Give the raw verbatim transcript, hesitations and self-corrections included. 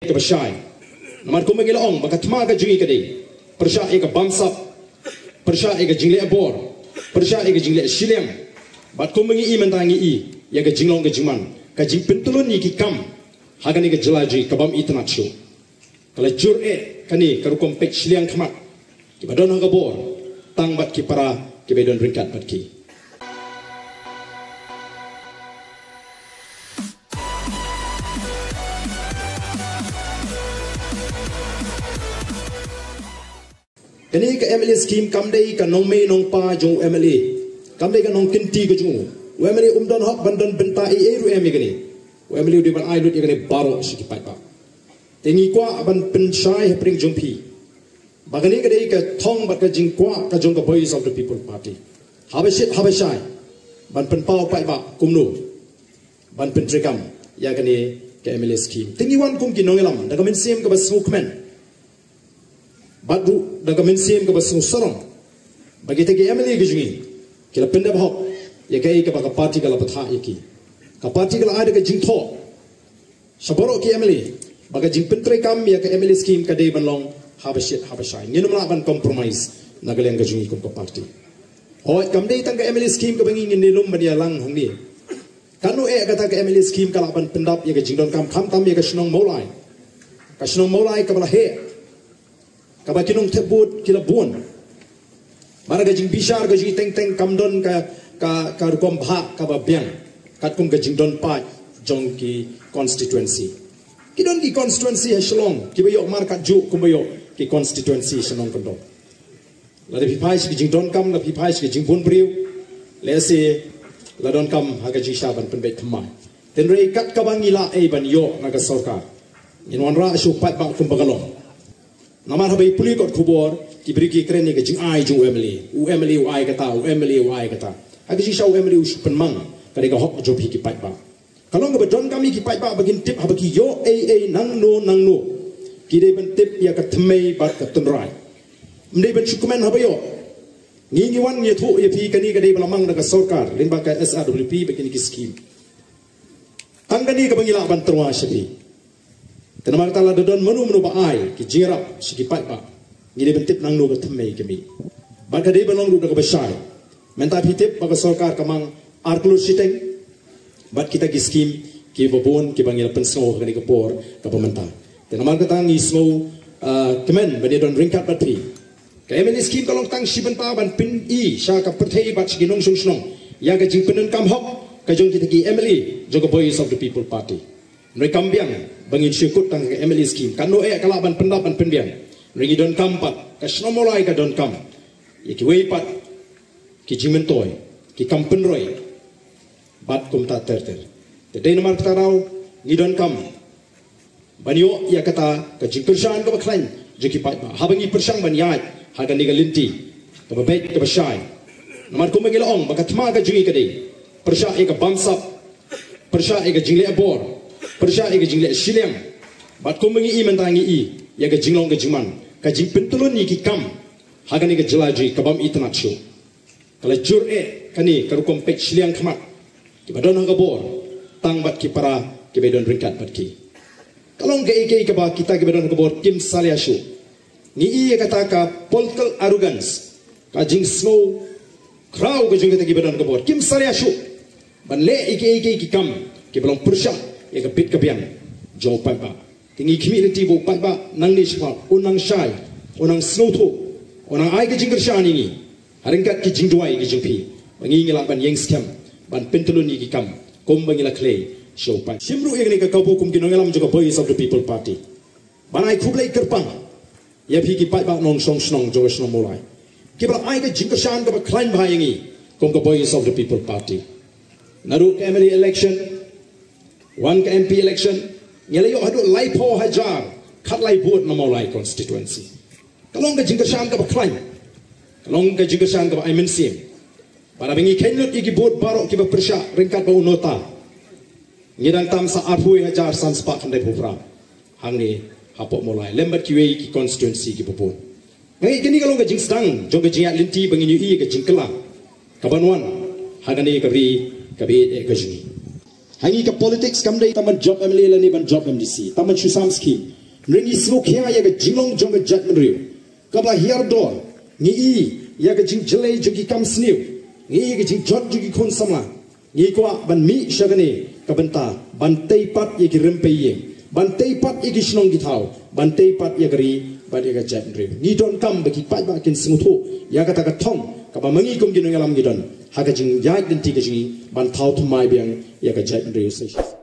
kaba shai. Namar kumba ngi la ong ba ka thma ka jong ngi ka dei pyrshah ïa ka bamsap, pyrshah ïa ka jingleh bor, pyrshah ïa ka jingleh shiliang. Bad kumba ngi i mynta ngi i ïa ka jinglong ka jingman, ka jingpyntlun ïa ki kam ha kane ka jylla jong ngi ka bym itynnad shuh. Ka la jur eh kane ka rukom peit shiliang khmat kiba don ha ka bor tang bad ki para kiba don ryngkat bad ki. Kane ka M L A scheme kam dei ka nongmei nongpa jong u M L A. Kam dei ka nongkynti ka jong u. U M L A um don hok ban don bynta ei ei ruh em ïa kane. U M L A u dei ban ai lut ïa kane baroh sha ki paidbah. Te ngi kwah ban pynshai hapdeng jong phi ba kane ka dei ka thong bad ka jingkwah ka jong ka Voice of the People Party. Haba shit haba shai ban pynpaw paidbah kumno ban pyntreikam ïa kane ka M L A scheme. Te ngi wan kum ki nongïalam da ka mynsiem kaba sngewkmen bad ruh da ka mynsiem kaba sngewsarong ba kita ki M L A ki jong ngi ki la pyndep hok ïa kaei kaba ka party ka la bthah ïa ki. Ka party ka la ai da ka jingthoh sha baroh ki M L A ba ka jingpyntreikam ïa ka M L A scheme ka dei ban long haba shit haba shai. Ngin ym lah ban compromise na ka liang ka jong ngi kum ka party. Hooid, kam dei tang ka M L A scheme kaba ngi ngin ïalum ban ïalang hangne. Kano eh kata ka M L A scheme ka lah ban pyndap ïa ka jingdonkam khamtam ïa ka shnong Mawlai, ka shnong Mawlai kaba la heh, kaba ki nongthep vote ki la bun. Bad ka jingbishar ka jong ngi teng teng kam don ka, ka, ka rukom bhah kaba biang katkum ka jingdon paid jong ki constituency. Ki don ki constituency ha Shillong kiba ïoh markat juh kumba ïoh ki constituency sha Nongkyndong. Lada phi phai sha ka jingdonkam, lada phi phai sha ka jingbun briew, lehse la donkam ha ka jingshisha ban pynbeit thymmai. Hynrei kat kaba ngi lah ei ban ïoh na ka sorkar, ngin wanrah sha u paidbah kumba ka long. Namar haba i pule kot khubor ki briew ki kren ïa ka jingai jong u M L A. U M L A u ai kata, u M L A u ai kata. Ha ka jingshisha u M L A u shu pynmang ka dei ka hok jong phi ki paidbah. Ka long kaba donkam ïa ki paidbah ba kin tip haba ki ïoh ei ei nangno nangno. Ki dei ban tip ïa ka thymmei bad ka tynrai. Ym dei ban shu kmen haba ïoh. Ngi ngi wan ngi ïathuh ïa phi kane ka dei ba la mang da ka sorkar lyngba ka S R W P bad kine ki scheme. Tang kane kaba ngi lah ban tyrwa sha phi. Te namar kata lada don mano mano ba ai ki jingïarap sha ki paidbah, ngi dei ban tip nangno ka thymmei ka mih. Bad ka dei ban long ruh da kaba shai. Mynta phi tip ba ka sorkar ka mang ar klur shiteng bad kita ki scheme kiba bun kiba ngi la pynsngew ha kane ka por kaba mynta. Te namar kata ngi sngew, ah, kmen ban ïadon ryngkat bad phi. Ka M L A scheme ka long tang shi bynta ban pyni sha ka pyrthei bad sha ki nongshong shnong ïa ka jingpyndonkam hok ka jong kita ki M L A jong ka Voice of the People Party. Hynrei kam biang ba ngin shu kut tang ka M L A scheme. Kano eh ka lah ban pyndap ban pynbiang. Hynrei ngi donkam pat, ka shnong Mawlai ka donkam ïa kiwei pat ki jingmyntoi, ki kam pynroi bad kumta ter ter. Te dei namar kata ruh ngi donkam ban ïoh ïa kata ka jingkyrshan kaba khlaiñ jong ki paidbah haba ngi pyrshang ban ïaid ha kane ka lynti kaba beit kaba shai. Namar kumba ngi la ong ba ka thma ka jong ngi ka dei pyrshah ïa ka bamsap, pyrshah ïa ka jingleh bor, pyrshah ïa ka jingleh shiliang. Bad kumba ngi i mynta ngi i ïa ka jinglong ka jingman, ka jingpyntlun ïa ki kam ha kane ka jylla jong ngi ka bym itynnad shuh. Ka la jur eh kane ka rukom peit shiliang khmat kiba don ha ka bor tang bad ki para kiba don ryngkat bad ki. Ka long kaei kaei kaba kita kiba don ha ka bor kim salia shuh. Ngi i ïa kata ka political arrogance, ka jingsngew khraw ka jong kita kiba don ha ka bor kim salia shuh ban leh ïa kiei kiei ki kam kiba long pyrshah ïa ka bit ka biang jong u paidbah. Te ngi khmih lynti ba u paidbah nangne shakhmat un nang shai, un nang sngewthuh, un nang ai ka jingkyrshan ïa ngi ha ryngkat ki jingduwai ki jong phi ba ngi ngi lah ban ïeng skhem ban pyntlun ïa ki kam kumba ngi la khlei sha u paidbah. Shim ruh ïa kane ka kabu kum ki nongïalam jong ka Voice of the People Party ban ai khublei kyrpang ïa phi ki paidbah nongshong shnong jong ka shnong Mawlai kiba la ai ka jingkyrshan kaba khlaiñ bha ïa ngi kum ka Voice of the People Party. Naduh ka M L A election, wan ka M P election, ngi la ïoh haduh laiphew hajar khatlai vote na Mawlai constituency. Ka long ka jingkyrshan kaba khlaiñ, ka long ka jingkyrshan kaba ai mynsiem. Bad haba ngi kheiñ lut ïa ki vote baroh kiba pyrshah ryngkat bad u nota, ngi dang tam sa arphew hajar san spah khyndai phew phra hangne hapoh Mawlai lem bad kiwei ki constituency kiba bun. Nga ngeit kane ka long ka jingsdang jong ka jingïaid lynti ba ngin ïohi ïa ka jingkylla kaban wan ha kane ka ri kaba ïeit eh ka jong ngi. Ha ngi ka politics kam dei tang ban jop M L A lane ban jop M D C, tang ban shu sam scheme. Ngi sngewkhia ïa ka jinglong jong ka jaitbynriew kaba hiar dor. Ngi i ïa ka jingjyllei jong ki kam sniew. Ngi i ïa ka jingjot jong ki khun samla. Ngi kwah ban mih sha kane ka bynta ban tei pat ïa ki rympei ïing, ban tei pat ïa ki shnong ki thaw, ban tei pat ïa ka ri bad ïa ka jaitbynriew. Ngi donkam ba ki paidbah kin sngewthuh ïa kata ka thong kaba ma ngi kum ki nongïalam ngi don ha ka jingïaid lynti ka jong ngi ban thaw thymmai biang ïa ka jaitbynriew.